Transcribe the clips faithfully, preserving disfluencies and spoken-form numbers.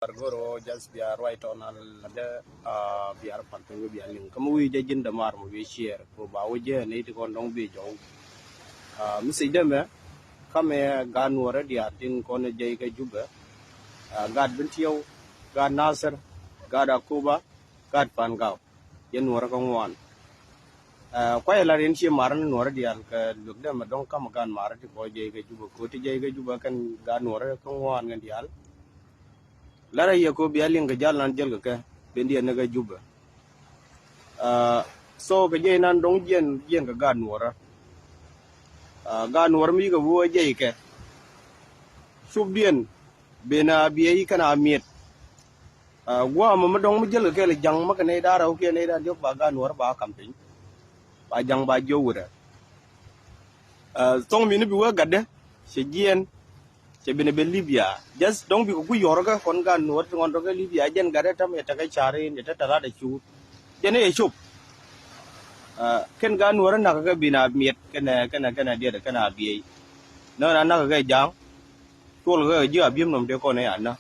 Ar goro jas bia ruai tɔn al lade, ah, bia ruai pan piny bia liŋ. Kamu wi jɛ jin damar mu bi share. Ko ba wi jɛ ni ti kɔn dɔŋ bi jɔw. Ah, mi si deme, kame gan wara dia tin kɔn jɛ ka Juba. Ah, gat Bintiw, gat Nasir, gat Akuba, gat Pangak. Jɛ nuɔrä kä ŋuan. Ah, kuay lar in ci mar ni nuɔrä dial kɛ luek deme dɔŋ kam gan mar ti kɔ jɛ ka Juba. Ko ti jɛ ka Juba kɛn gan nuɔrä kä ŋuan kɛn dial. Lara yɛ ko bia liŋ kɛ jal nan jɛl kɛ kɛ ben diɛn ni kɛ Juba. Ah, so kɛ jɛ nan dɔŋ jiɛn, jiɛn kɛ gaat nuɔrä. Ah, gaat nuɔrä mi kɛ wä jɛ kɛ cop diɛn ben a biɛ kɛn a miɛt. Ah, guamɔ mi dɔŋ mi jɛl kɛ kɛl jaŋ mi kɛ nɛy daar rɛw kiɛ nɛy daar diɔk ba gaat nuɔrä ba kam piny. Ba jaŋ ba jiɔ wurɛ. Ah, thɔŋ mi ni bi wä gatdɛ cɛ jiɛn. Cɛ ben ben Libya. Just dɔŋ bikɛ guic yɔrkä kɔn gaat nuɔr ti ŋɔn tɔkä Libya. Jɛn gatdɛ tam yɛ tekɛ carin yɛ te talata cuut. Jɛn yɛ cop. Ah, kɛn gaat nuɔr nak kɛ bin a miɛt kɛnɛ, kɛnɛ, kɛnɛ diɛt kɛnɛ a biey. Nä na nak kɛ jaŋ. Cuɔl kɛ ji̱ a biem nɔm te kɔn ɛ ana.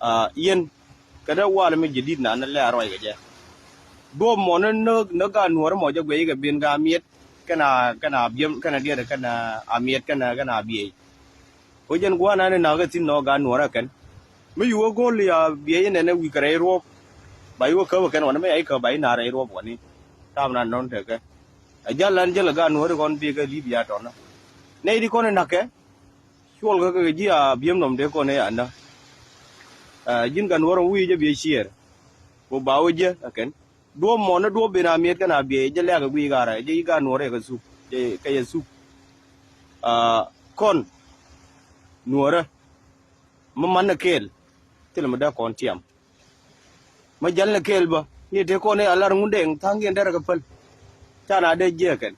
Ah, yɛn kɛ dee wal mi jɛ dit na ni lɛ a ruac kɛ jɛ. Duɔp mɔ ni ni ni gaat nuɔr mɔ jɛ guic kɛ bin ka miɛt. Kɛn a, kɛn a biɛm, kɛn a diɛt, kɛn a miɛt, kɛn a, kɛn a biey. Ko jɛn gua̱a̱r nan in nakä thi̱n nɔ gaat nuɔrä kɛn. Mi yuwä go̱o̱l ya biey nɛnɛ wi̱i̱ kɛ rɛy ruɔ̱p. Ba yuwä käp kɛn wani mi ya i̱ käp ba i̱ naar rɛy ruɔ̱p wani. Tam nan nɔn tekɛ. A jal lan jäl gaat nuɔrä kɔn bi kɛ Libya tɔnä. Nɛy di kɔn in nakä. Cuɔl kä kɛ ji̱ a biɛm nɔm dee kɔn in ya nä. Ɛ, ji̱n gaat nuɔrä wi̱i̱ jɛ biey ciɛɛr. Ko ba wä jɛ ɛ kɛn. Duɔ̱p mɔnä duɔ̱p ben a miɛt kɛn a biey jɛ lɛ̈k ɛ guiy garɛ jɛ i̱ gaat nuɔrä yɛ kɛ thuk jɛ kɛ yɛ thuk. Ah, kɔn nuɔrä mi man ni kɛɛl thilɛ mi dee kɔn tiam. Mi jäl ni kɛɛl bä ni te kɔn i̱ a lar ŋun dee ɛŋ tha̱a̱ŋ yɛn derɛ kɛ päl. Ca na dee jiɛɛkɛn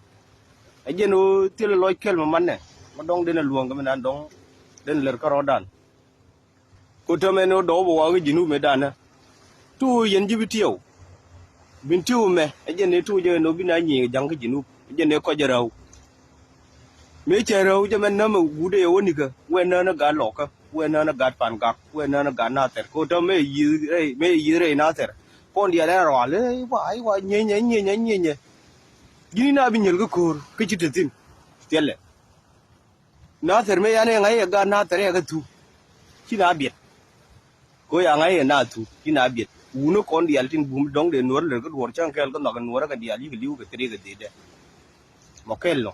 ɛ jɛn ɣöö thilɛ lɔc kɛl mi man nɛ mi dɔ̱ŋ den ɛ luɔ̱ŋ kɛ mi nan dɔ̱ŋ den lär kärɔɔdan. Ko täämɛ ni wä dɔw bɛ wakä Jinub mëë danä. Tuuk yɛn ji̱ Bintiw. Bintiw mɛ ɛ jɛn ni tuuk jɛ ni wä bi na nyiëë ja̱ŋ kä Jinub ɛ jɛn ni kɔc jɛ räw. Mëë cɛ räw jɛ mɛ näämɛ guut ɛ yɛ wä nikä wee nään ɛ gat Lɔkä wee nään ɛ gat Pangak wee nään ɛ gat Nathɛr. Ko täämɛ mëë yieth rɛy, mëë yieth rɛy Nathɛr. Kɔn diaal ɛ rɔal ɛ wa, ay wa, nyieny ɛ, nyieny ɛ, nyieny ɛ. Ji̱n in a bi nyɛl kä ko̱o̱r kä ci te thi̱n. Thilɛ. Nathɛr mëë yan ɛ ŋa̱c ɛ gat Nathɛr ɛ kɛ thuk. Ci na biɛt. Ko ya ŋa̱c ɛ na thuk ci na biɛt. Wuni kɔn diaal tin bum dɔ̱ŋ dee nuɔr lär kä duɔr cäŋ kɛɛl kä nhɔk ɛ nuɔr ɛ kɛ diaal yikɛ li̱w kɛ thiriek kɛ dhidɛ. Mɔ kɛl nɔ.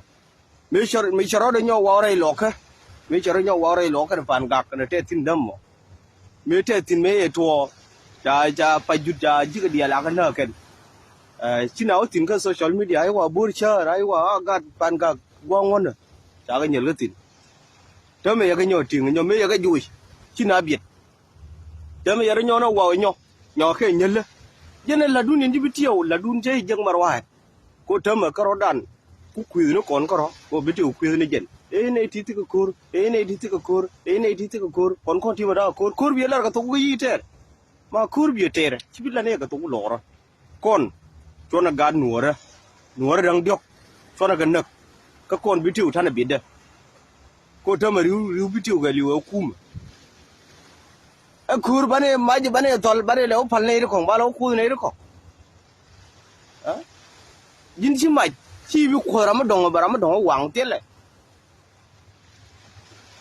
Mëë cɛ rɔ, mëë cɛ rɔ dee nyɔk waw rɛy Lɔkä. Mëë cɛ rɔ nyɔk waw rɛy Lɔkä ni Pangak kɛn tɛth thi̱n däm mɔ. Mëë tɛth thi̱n mëë yɛ tuɔɔ. Ca, ca pa jut ca ji̱ kɛ diaal a kɛ nääk kɛn. Ɛ, ci na wä thi̱n kä social media, ay wa bo̱r cäär, ay wa a gat Pangak gua̱a̱ŋ ŋuɔ̱nä. Ca kɛ nyɛl kä thi̱n. Täämɛ yɛ kɛ nyɔk ti̱ŋ nyɔk mëë yɛ kɛ joc. Ci na biɛt. Täämɛ yɛ rɔ nyɔk ni waw nyɔk. Nyɔk kɛ nyɛlä. Jɛn ɛ la̱tdun in ji̱ Bintiw, la̱tdun cä jiäk mɛ rua̱a̱t. Ko täämɛ kärɔ̱dan. Ku kui̱thni kɔn kärɔ̱. Ko Bintiw kui̱thni jɛn. Ëë nɛy ti thikɛ ko̱r. Ëë nɛy ti thikɛ ko̱r. Ëë nɛy ti thikɛ ko̱r. Kɔn kɔn ti mɛ da̱a̱ ko̱r. Ko̱r biɛ lar kɛ thok wi̱i̱ tɛɛr. Ma ko̱r biɛ tɛɛr. Ci bi lan yɛ kɛ thok lɔɔrä. Kɔn cuɔnɛ gat nuɔrä, nuɔrä da̱ŋ diɔ̱k cuɔnɛ kɛ näk. Kä kɔn Bintiw ta̱nɛ bi̱tdä. Ko täämɛ ri̱w, ri̱w Bintiw kɛ li̱w ɛ kumɛ. Ɛ ko̱o̱r banɛ mac banɛ thɔl banɛ lɛ wä pal nɛy ri kɔ̱ŋ ba lɛ wä kuoth nɛy ri kɔ̱ŋ. Ɛ? Ji̱n ci mac ci bi kuoth ram mi dɔ̱ŋ bɛ ram mi dɔ̱ŋ waŋ thilɛ.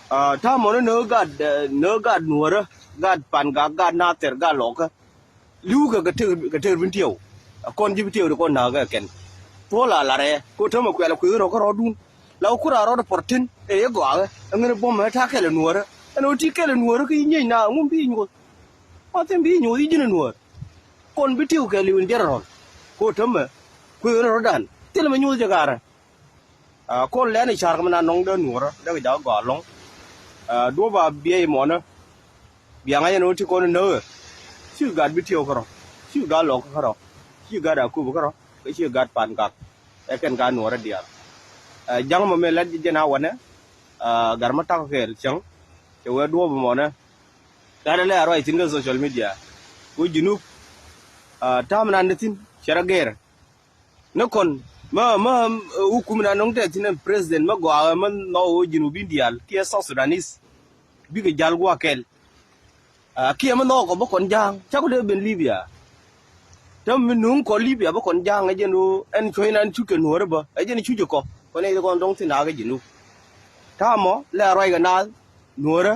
Ah, ta̱a̱ mɔni nöö gat, eh, nöö gat nuɔrä, gat Pangak, gat Nathɛr, gat Lɔkä. Li̱w kɛ kɛ tëk, kɛ tëk Bintiw. A kɔn ji̱ Bintiw di kɔn na̱a̱k kɛ kɛn. Thuɔ̱l a larɛ ko täämɛ kuɛl a kui̱ rɔ̱ kä rɔ̱dun. La wä kur a rɔ̱dɛ pɔr tin ëë yɛ gɔaakä. Ɛŋän buɔ̱mɛ ta̱a̱ kɛl ɛ nuɔrä. Ɛn ɣöö ti kɛl ɛ nuɔrä kä yi nyieny na ŋum bi nyoth. Ma thi̱n bi nyoth yi ji̱n ɛ nuɔr. Kɔn Bintiw kɛ li̱w in jɛn rɔ̱l. Ko täämɛ kui̱ rɔ̱dan thilɛ mɛ nyoth jɛ gaarä. Ah, kɔn lɛn i̱ ca̱r kɛ mi na nɔŋ dee nuɔrä dee kɛ jakä gɔaa lɔ̱ŋ. Ah, duɔ̱p a biɛy mɔnä. Bia ŋa̱c ɛn ɣöö ti kɔn näk ɛ. Ci gat Bintiw kärɔ̱. Ci gat Lɔkä kärɔ̱. Ci gat Akuba kärɔ̱. Kä ci gat Pangak. Ɛ kɛn gat nuɔrä diaal. Ah, ja̱ŋ mɔ mëë lat ji̱ jɛn a wanɛ. Ah, gat mi tak kɛɛl cäŋ. Cɛ wee duɔ̱p mɔnä. Gat ɛ lɛ a ruac thi̱n kä social media. Ku Jinub. Ah, ta̱a̱ mi nan di thi̱n cɛ rɔ gɛɛr. Ni kɔn mä, mä, eh, hukum na nɔŋ tɛth thi̱n ɛn president mä gɔaa mä nhɔk ɣöö Jinubin diaal kiɛ South Sudanese. Bikɛ jal gua̱a̱ kɛl. Kiɛ mi nhɔk kɔ bä kɔn ja̱a̱ŋ cak dee ben Libya. Täämɛ mi nuŋ kɔ Libya bä kɔn ja̱a̱ŋ ɛ jɛn ɣöö ɛn cuɔ̱cna ɛn cutkɛ nuɔ̱ɔ̱rä bä ɛ jɛn cuc kɔ kɔn ɛ kɔn dɔŋ thi̱n da̱a̱k ɛ ji̱ nuk. Ta̱a̱ mɔ lɛ ruac kɛ naath nuɔ̱ɔ̱rä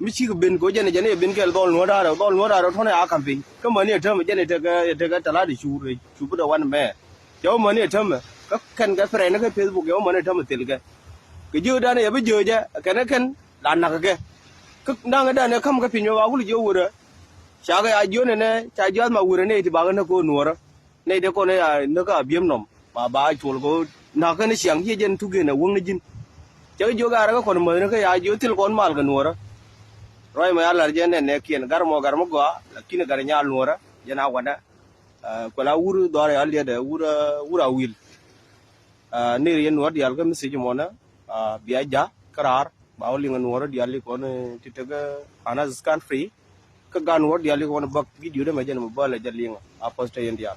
mi cik ben kɛ ɣöö jɛn ɛ jɛn ɛ ben kɛl dhɔl nuɔ̱ɔ̱r da̱a̱r ɛ dhɔl nuɔ̱ɔ̱r da̱a̱r ɛ tɔ̱nɛ a kampeny kä mäni ɛ täämɛ jɛn ɛ tekɛ ɛ tekɛ tɛla̱t ɛ cuur ɛ cuur bi dɛ wan mɛ. Cɛ wä mäni ɛ täämɛ kä kɛn kɛ pɛrɛn kä Facebook cɛ wä mäni ɛ täämɛ thilkɛ. Kɛ jiökdan ɛ yɛ bi jiökɛ kɛn ɛ kɛn la nakä kɛ. Kä naŋ ɛ dan ɛ käm kä piny mɛ ba wul jiök wurɛ. Ca kɛ ya jiön ɛnɛ ca jiath ma wurɛ nɛy ti bakɛ näk ko̱ nuɔ̱ɔ̱rä. Nɛy dee kɔn ɛ ya näk a biem nɔm ba ba col ko̱ nakä ni ciaŋ ciɛ jɛn tuk in ɛ wäŋ ni ji̱n. Cɛ kɛ jiök a rɛ kä kɔn mäthni kä ya jiök thil kɔn mal kɛ nuɔ̱ɔ̱rä. Ruac mɛ ya la̱r jɛ nɛn nɛ kiɛn gar mɔ gar mi gɔaa lakin gar nyal nuɔ̱ɔ̱rä jɛn a wanɛ. Kuɛ la wur dhɔr ya liɛt ɛ wur wur a wil. Nir yɛ nuɔ̱ɔ̱r diaal kä mi thiec mɔnɛ bia ja̱ kä raar ba wä liŋ nuɔ̱ɔ̱rä diaal li kɔn ti tek another country. Kä gan wä diaal li kɔn bäk video dämɛ jɛn mɛ bäl ɛ jɛ liŋ a post yɛn diaal.